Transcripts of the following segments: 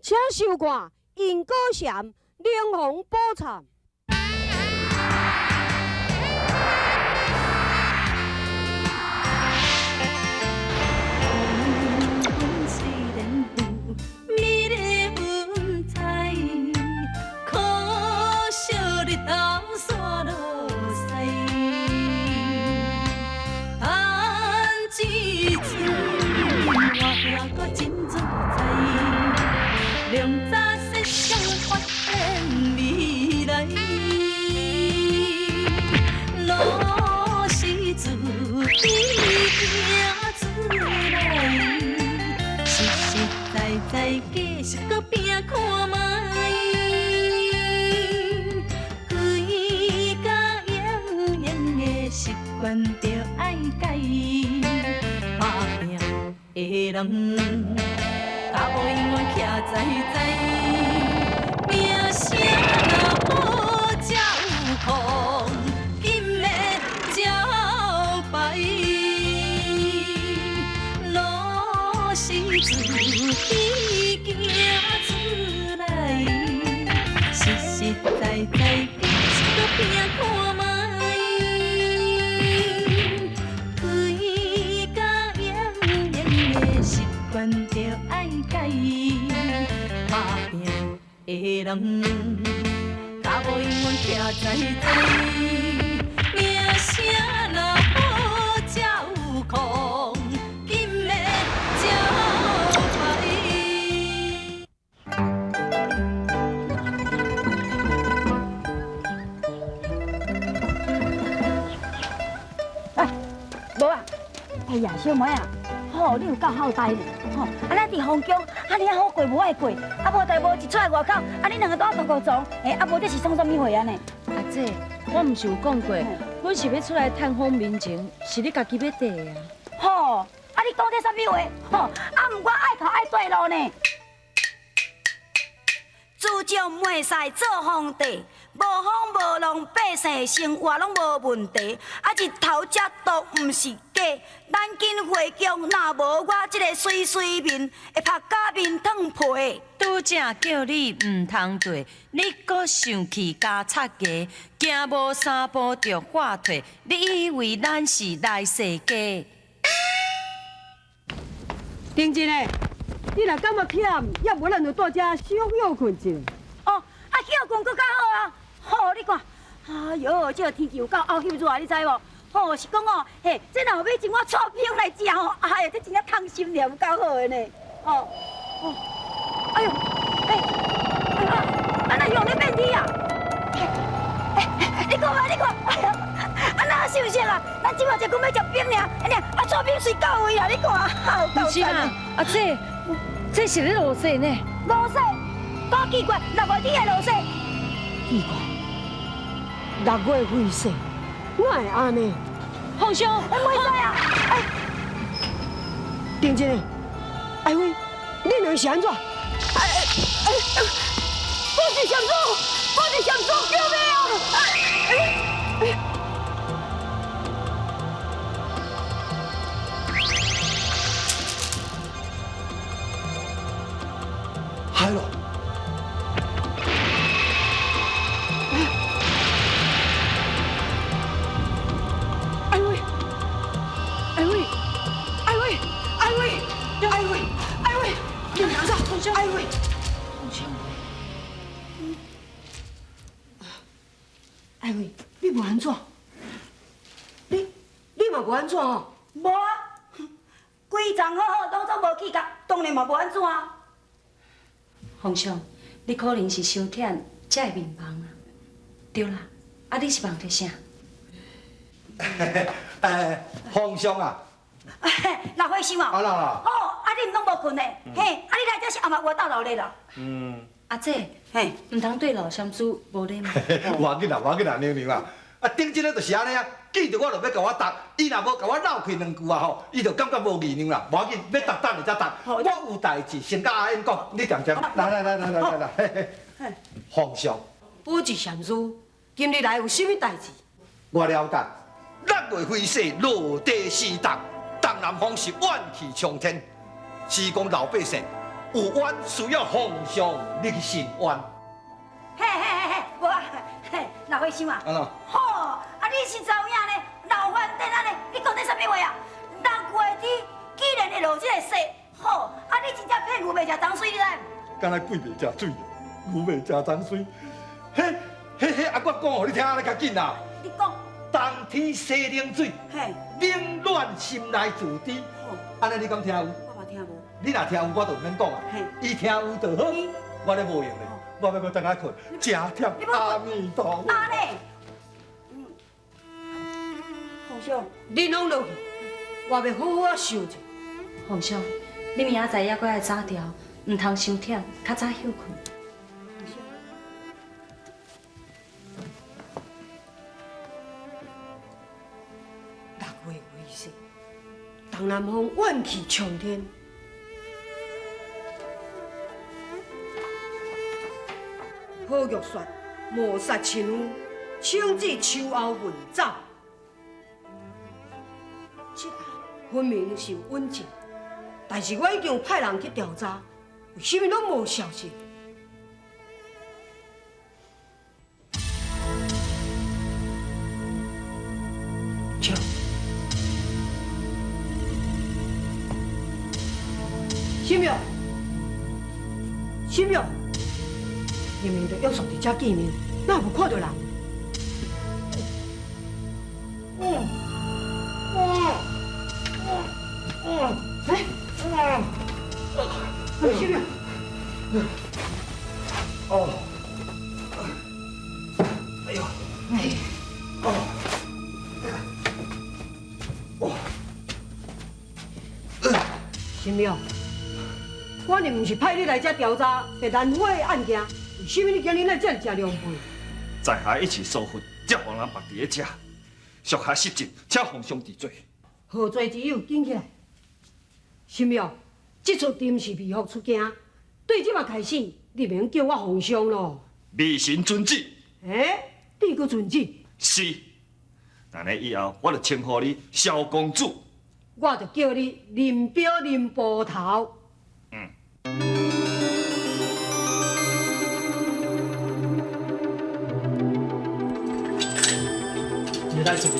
請收看《因果禪靈魂寶懺》。小妹啊，吼，你有夠好代呢，吼，啊，咱佇皇宮，啊，爾好過無愛過，啊，無代無誌出來外口，啊，恁兩個拄仔獨孤床，欸，啊，無這是創啥物貨按呢？阿姐，我毋是有講過，阮是欲出來探訪民情，是你家己欲綴的啊。吼，啊，你講這啥物話？吼，啊，毋過愛哭愛綴路呢。自從末世做皇帝，無風無浪，百姓生活攏無問題。啊，日頭遮毒毋是假，咱緊回宮，若無我這个水水面，會曝甲面燙皮。拄才叫你毋通綴，你閣生氣加插牙，行無三步就喝退，你以為咱是來踅街？丁真的，你若感覺忝，猶無咱就蹛遮小歇睏一下。哦，啊歇睏閣較好啊！吼，你看，哎喲，這个天氣有夠漚熱，你知無？吼，是講哦，嘿，這若有買一碗剉冰來食吼，哎呀，這真正通心了，有夠好的呢。哦，哦，哎喲，欸，啊，啊哪用咧變天啊？欸，你看嘛，你看，哎呀，啊哪是毋是啊？咱這馬一久欲食冰爾，爾啊剉冰隨到位啊！你看，毋是啦，阿姐，這是咧落雪呢？落雪？多奇怪，六月天會落雪？奇怪，六月飛雪，哪會按呢？皇上，欸，袂使啊！欸，丁真，愛妃，你兩是按怎？哎哎哎！寶智禪師，寶智禪師，救命啊！哎哎！海咯！愛妃，愛妃，愛妃，愛妃，愛妃，愛妃，你按怎？愛妃，愛妃，你無按怎？你嘛無按怎吼？無啊，規層好好，攏總無氣覺，當然嘛無按怎啊。皇上，你可能是傷忝，才會眠夢啊。對啦，啊你是夢著啥？欸，皇上啊！老和尚啊！啊啦啦！哦，啊你毋攏無睏的，嘿，啊你來這是暗暝活鬥鬧熱啦。嗯。阿姐，嘿，毋通對老禪師無禮貌。無要緊啦，無要緊啦，娘娘啊！啊，頂陣咧就是按呢啊，見著我就欲共我答，伊若無共我鬧開兩句啊吼，伊就感覺無義量啦。無要緊，欲答等下才答。我有代誌，先佮阿燕講，你恬恬。來來來來來來來，皇上。寶智禪師，今日來有啥物代誌？我了解，六月飛雪落地四凍，東南風是怨氣沖天，是講老百姓有冤需要皇上你去伸冤。嘿嘿嘿嘿，无啊，嘿，老和尚啊，按怎？吼，啊你是知有影呢？老翻天按呢，你讲这啥物话啊？六月天既然会落这个雪，吼，啊你真正骗牛袂食脏水，你知？敢若鬼袂食水，牛袂食脏水。嘿，嘿嘿，啊我讲予你听，按呢较紧啦。你讲。冬天洗冷水，冷暖心内自知。按呢你敢听有？我嘛听无。你若听有，我就毋免讲啊。伊听有就好，我咧无闲咧，我欲阁转来睏，真忝。阿弥陀佛。阿咧，皇上，你拢落去，我欲好好仔想者。皇上，你明仔载犹阁爱早调，毋通伤忝，较早歇睏。六月为雪，东南风怨气冲天。何玉雪谋杀亲夫，惩治秋后问斩。这案分明是有隐情，但是我已经有派人去调查，为什么拢无消息？请。新庙，新庙，明明就约束伫遮见面，哪有看到人？哎，新庙，哦，哎呦，哎，哦，哦，新庙。我毋是派你来遮调查白兰花的案件，为什么你今日来遮尔狼狈？在下一时疏忽，才予人绑伫咧遮，属下失职，请皇上治罪。何罪之有？紧起来！新庙，这出临时微服出京，对这马开始，你袂用叫我皇上咯。微臣遵旨。欸，你阁遵旨？是。按呢以后，我就称呼你萧公子。我就叫你林彪林捕头。嗯。你来这边。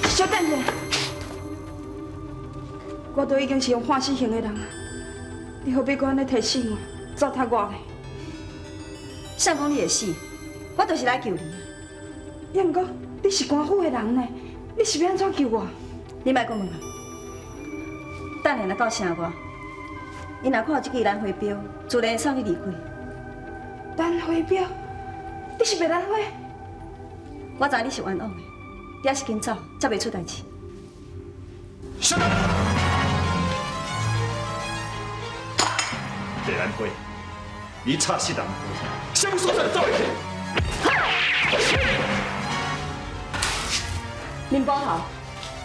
稍等下，我都已经是用判死刑的人啊，你何必阁按呢提醒我、糟蹋我呢？谁讲你会死？我就是来救你。也毋过你是官府的人呢，你是欲按怎救我？你莫阁问啊！等下若到城外，𪜶若看到这支兰花镖，自然会送你离开。兰花镖？你是白兰花？我知你是冤枉的，你还是紧走，才袂出代志。稍等。白兰花，你插死人，什么所在走会去？林捕头，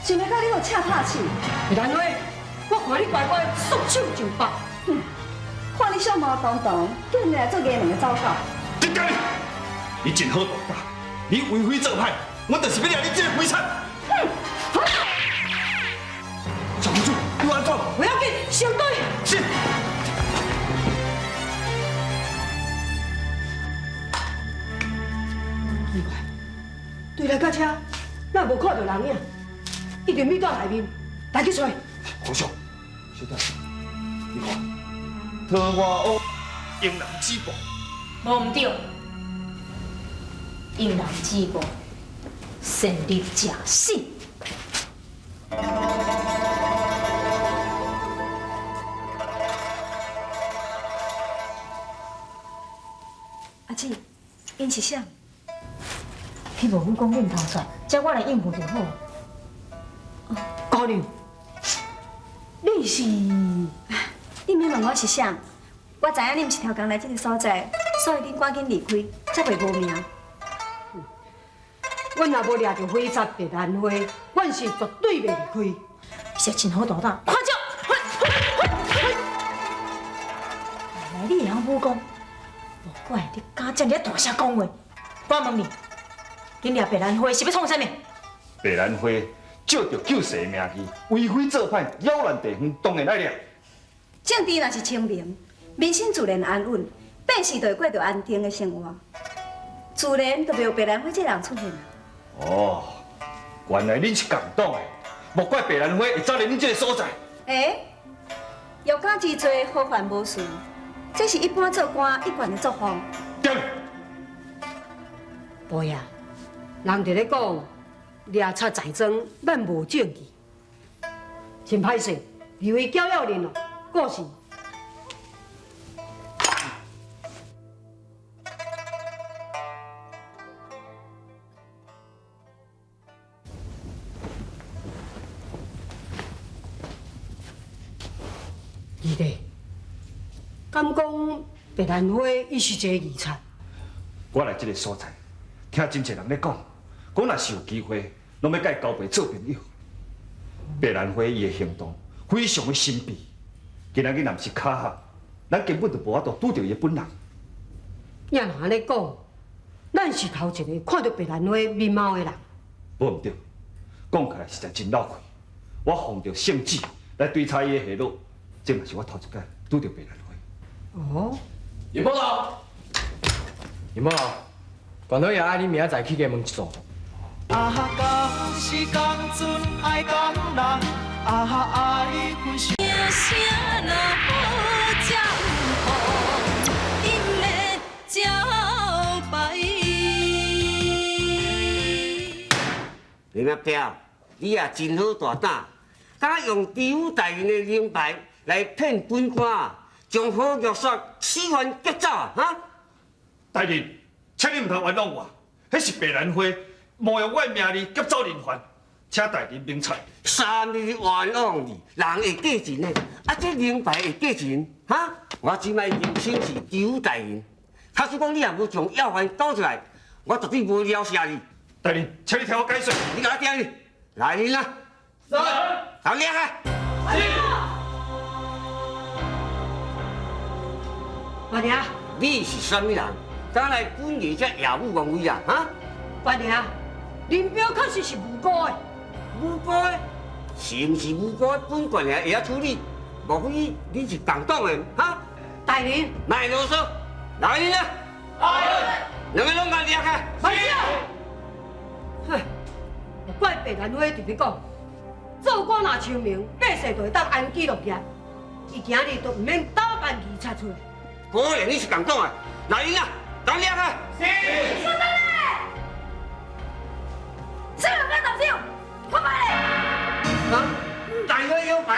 想袂到你有赤拍手。白兰花，我看你乖乖束手就缚。哼，看你相貌堂堂，竟然来做衙门的走狗。丁家你真好大胆，你为非作歹，我就是欲掠你这个鬼贼。哼！小公主，你按怎？不要紧，先对。是。奇怪，对来到遮，哪无看到人影？一定秘在内面，来去揣。皇上，小等，你看，桃花坞英人止步，无毋对，英人止步，胜利者死。阿姊，𪜶是啥？彼无武功恁头煞，叫我来应付就好。姑娘，你是？你免问我是啥，我知影你毋是头工来这个所在，所以恁赶紧离开，才袂无名。阮若无掠著匪贼白兰花，阮是绝对袂离开。是真好大胆，看招！原来你会晓武功，无怪你敢遮爾大聲講話？我問你，恁掠白蘭花是欲創啥物？白蘭花借著救世的名義，為非作歹，擾亂地方，當然愛掠。政治若是清明，民心自然安穩，百姓就會過著安定的生活，自然就袂有白蘭花這人出現。哦，原來恁是共黨的，莫怪白蘭花會走來恁這个所在。欸，欲加之罪，何患無辭？這是一般做官一貫的作風。對。無呀，人佇咧講，掠賊在裝，咱無證據，真歹勢，以為攪擾恁哦，過時。二弟，敢講白蘭花伊是一個義賊？我來這个所在，聽真濟人咧講，講若是有機會，攏欲佮伊交陪做朋友。白蘭花伊的行動非常的神秘，今仔日若毋是巧合，咱根本就無法度拄著伊的本人。也若按呢講，咱是頭一个看著白蘭花面貌的人。無毋對，講起來實在真落氣。我奉著聖旨來追查伊的下落，這嘛是我頭一擺拄著白蘭花。哦，葉某頭，葉某頭，管老爺愛你明仔載去衙門一座。啊，共時共陣愛共人，啊愛分手。聲若好才有予阮的招牌。林阿彪，你也真好大膽，敢用知府大人的靈牌來騙本官，將何玉雪死犯劫走啊！哈！大人，請你毋通冤枉我，彼是白蘭花冒用我的名字劫走人犯，請大人明察。啥物冤枉你？人會過錢的，啊，這靈牌會過錢，哈？我這擺已經請示知府大人，假使講你也無將要犯交出來，我絕對無饒赦你。大人，請你聽我解說。你共我聽去，來人啊！是。好掠啊！关娘，你是啥物人？敢來本衙遮耀武揚威啊？哈？关娘，林彪確實是無辜的。無辜的？是毋是無辜的？本官也會曉處理。莫非你是共黨的？哈？大人，莫囉嗦，來人啊！來。兩个攏共掠開。慢點。哼，莫怪白蘭花佇咧講，做官若清明，百姓就會當安居樂業。伊今日就毋免打扮義賊出來。果然你是共黨的，來人啊，共掠開。是。小等咧，小人不要動手，快擺咧！啊，大哥有牌。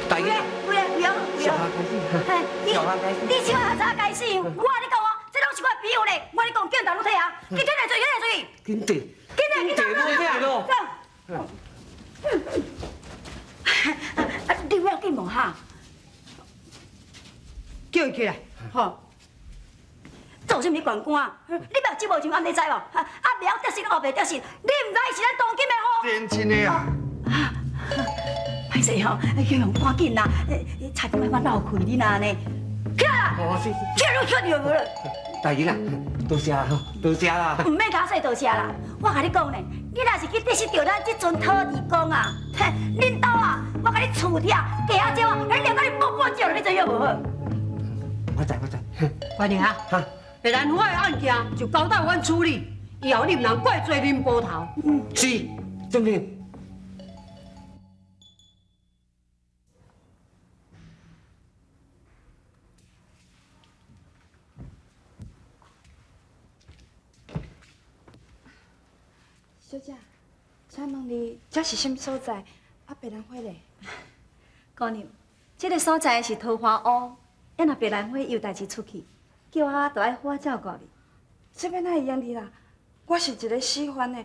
大哥。不要不要不要！你小可早开始，我跟你讲哦，这拢是我朋友咧，我跟你讲，镜头拢退啊，紧退来做，紧来做。紧退。紧来紧来，走。啊，你不要紧无哈？叫伊起來。吼。做啥物县官？你捌职务上按呢知无？啊，袂晓得失，学袂得失，你毋知是咱当今的吼。真真的啊！歹势吼，叫人赶紧啦，差点仔我闹开你呐呢。起来啦！起来，你起就无了。大人啊，多谢啦，多谢啦。毋免甲我说多谢啦，我共你讲呢，你若是去得失著咱这阵土地公啊，嘿，恁兜啊，我共你厝拆，地下少啊，咱连共你报报少，你知影无好？我知我知。关娘，白兰花的案件就交代阮处理，以后你毋通怪罪林捕头。是，正面。小姐，請問你這是啥物所在？啊，白蘭花咧？姑娘，這个所在是桃花坞，啊若白蘭花有代誌出去，叫我都愛好好照顧你。這欲哪會用得啦？我是一个死犯的，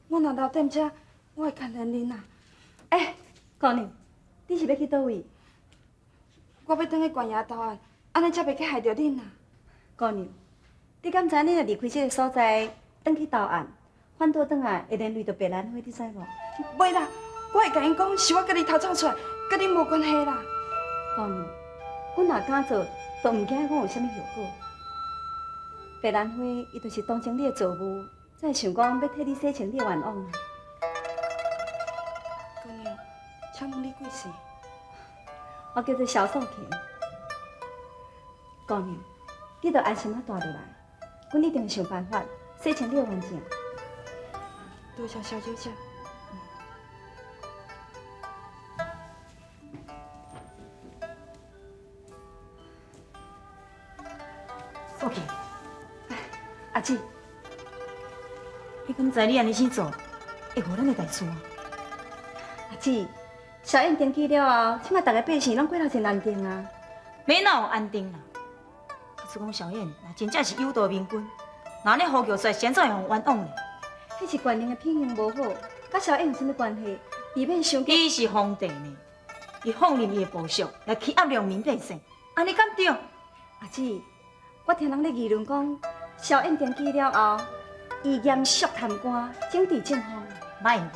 我若留踮遮，我會牽連恁啊。欸，姑娘，你是欲去佗位？我欲轉去縣衙投案，按呢才袂去害著恁啊。姑娘，你敢知你若離開這个所在，轉去投案，反倒轉來會連累著白蘭花，你知無？袂啦，我會共𪜶講，是我家己偷走出來，佮恁無關係啦。姑娘，阮若敢做，都毋惊讲有啥物后果。白兰花伊就是同情你的造物，才会想讲欲替你洗清你的冤枉啊。姑娘，请问你贵姓？我叫做萧素琴。姑娘，你著安心仔蹛落来，阮一定会想办法洗清你的冤情。多谢萧小姐。素琴，阿姊，你敢知你按呢生做，会误咱的大事啊？阿姊，萧燕登基了后，这马逐个百姓拢过得真安定啊。欲哪有安定啦？假使讲萧燕若真正是有道明君，那按呢何玉帅是按怎会予冤枉呢？彼是县令的品行无好，佮萧燕有啥物关系？避免伤。伊是皇帝呢，伊放任伊的部属来欺压良民百姓，按呢敢对？阿姊，我听人咧议论讲，萧燕登基了后，伊严肃贪官，整治政风。莫忘啦，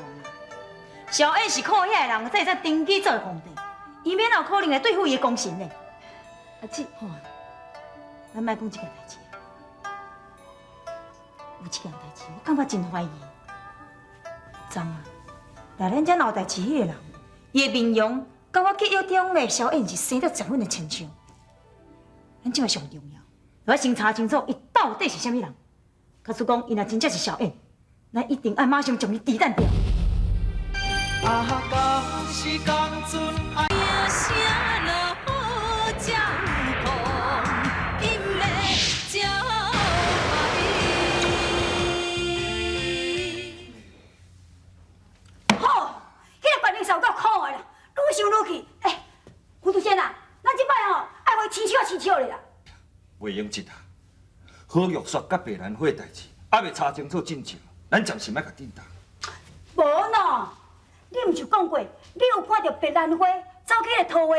萧燕是靠遐个人才会使登基做皇帝，伊欲哪有可能来对付伊的功臣呢？阿姊，好啊，咱莫讲这件代志。有一件代志，我感觉真怀疑。昨啊，来咱遮闹代志彼个人，伊的面容佮我记忆中的萧燕是生得十分的亲像。咱这马上重要，我先查清楚伊到底是啥物人。假使讲伊若真正是萧燕，咱一定爱马上将伊抵挡掉。啊，敢是讲阵爱。好，彼个县令是有够可的啦，愈想愈气。欸，胡主席啊，咱这摆吼爱予伊亲手亲手咧啦。袂用得啊！何玉雪佮白兰花的代志，犹未查清楚真相，咱暂时莫共震动。无喏，你毋是讲过，你有看著白兰花走去个桃花坞，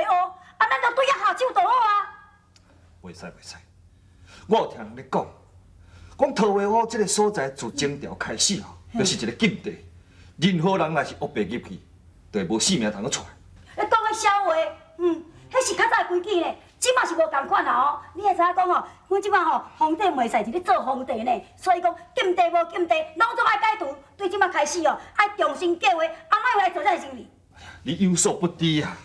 啊，咱就对遐下手就好啊。袂使袂使，我有听人咧讲，讲桃花坞这个所在自清朝开始吼，就是一个禁地，任何人若是乌白入去，就会无性命通阁出来。你讲彼痟话，彼是较早的规矩呢，这马是无仝款啦吼。你会知影讲吼，阮这马吼皇帝袂使是咧做皇帝呢，所以讲禁地无禁地，拢总爱解除。对这马开始哦，爱重新计划，按怎来做这个生意？你有所不知啊！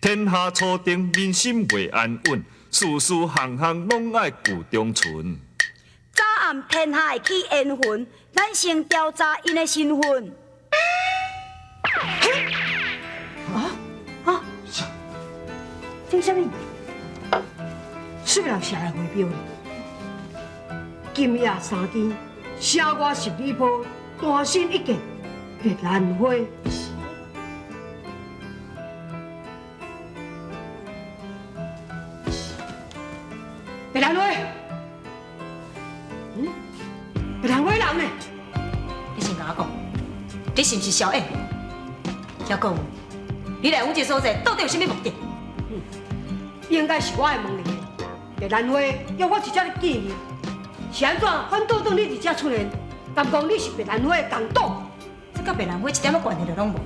天下初定，民心袂安稳，事事项项拢爱顾长存。早暗天下会起烟云，咱先调查𪜶的身份。啊！这是啥物？什么人写来回标呢？今夜三更，城外十里铺，单身一个，白兰花。白兰花，白兰花人呢？你先共我讲，你是毋是萧燕？抑阁有，你来阮这所在到底有啥物目的？应该是我会问你的。白兰花约我伫遮咧见面，是按怎？反倒转你伫遮出现，敢讲你是白兰花的同党？这佮白兰花一点仔关系都拢无，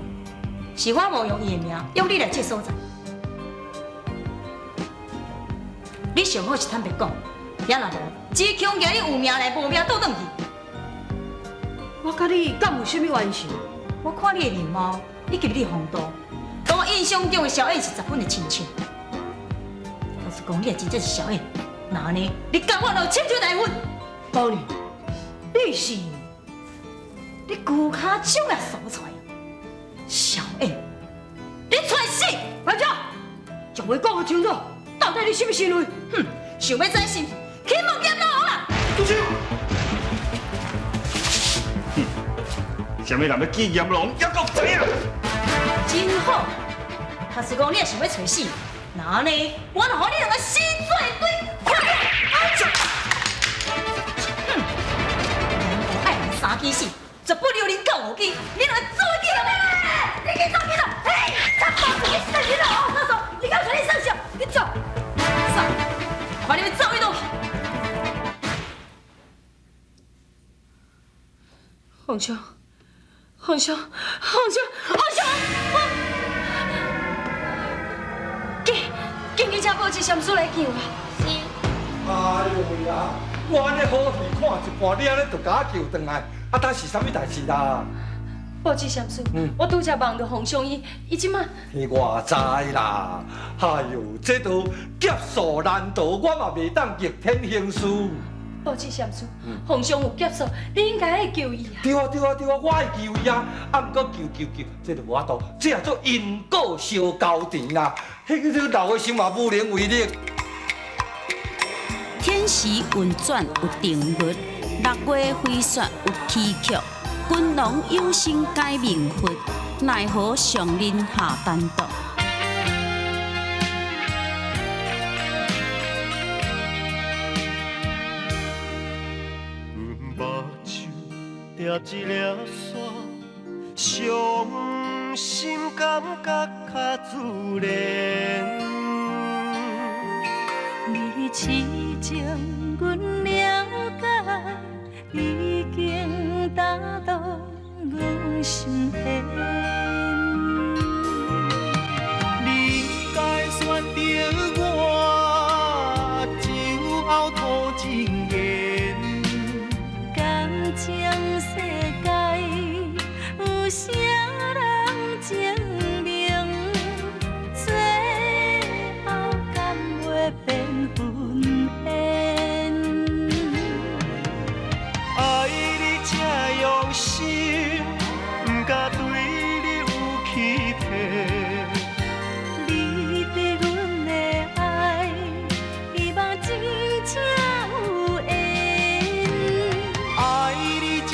是我冒用伊的名，约你来这所在。你上好是坦白讲，也若无，只恐惊你有命来，无命倒转去。我佮你敢有啥物冤仇？我看你的面貌以及你的风度，跟我印象中的萧燕是十分的亲切。若是讲你真正是萧燕，那按呢，你共我就亲手来分。姑娘，你是你旧跤手也扫出来，萧燕，你揣死！班长，将话讲予清楚，到底你啥物身份？哼，想欲知是毋是？去问阎罗王啦！住手！哼，啥物人欲见阎罗王，犹阁毋知影？真好，假使讲你也想欲揣死，那按呢，我就予你两个死做堆。哼，爱人三更死，绝不留人到五更。你两个做起来！你去走去走，嘿，插包子，你死你了哦！厕所，你敢出去上厕？你走，走，看你欲走去佗去。皇上，皇上，皇上，皇上！记记請報紙禪師來救啊！是。哎呦呀！我按呢好戲看一半，你按呢就共我救轉來，啊，當是啥物代誌啦？報紙禪師，我拄才夢著馮祥伊，伊這馬…… 我知啦，哎喲，這都劫數難逃，我嘛袂當逆天行事。報紙禪師，馮祥有劫數，你應該會救伊啊！對啊對啊對啊，我會救伊啊！啊，毋過救救救，這就無法度，這叫做因果相交纏啦。彼個老的心嘛無能為力。天時運轉有定律，六月飛雪有蹊蹺，君王有心改命佛，奈何上人下丹毒。阮目睭掠一粒沙，傷心感覺較自然。你痴情，阮了解，已經打動阮心弦。你該選擇我，酒後吐真言。感情世界有啥人證明？最後敢袂變分緣？愛你這用心，不敢對你有欺騙。你對阮的愛，希望真正有緣。愛你這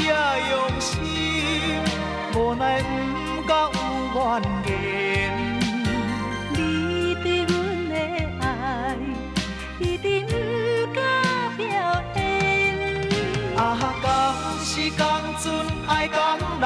用心，無奈不敢有怨言。你對阮的愛，一定不敢表演。啊，共時共陣愛共人，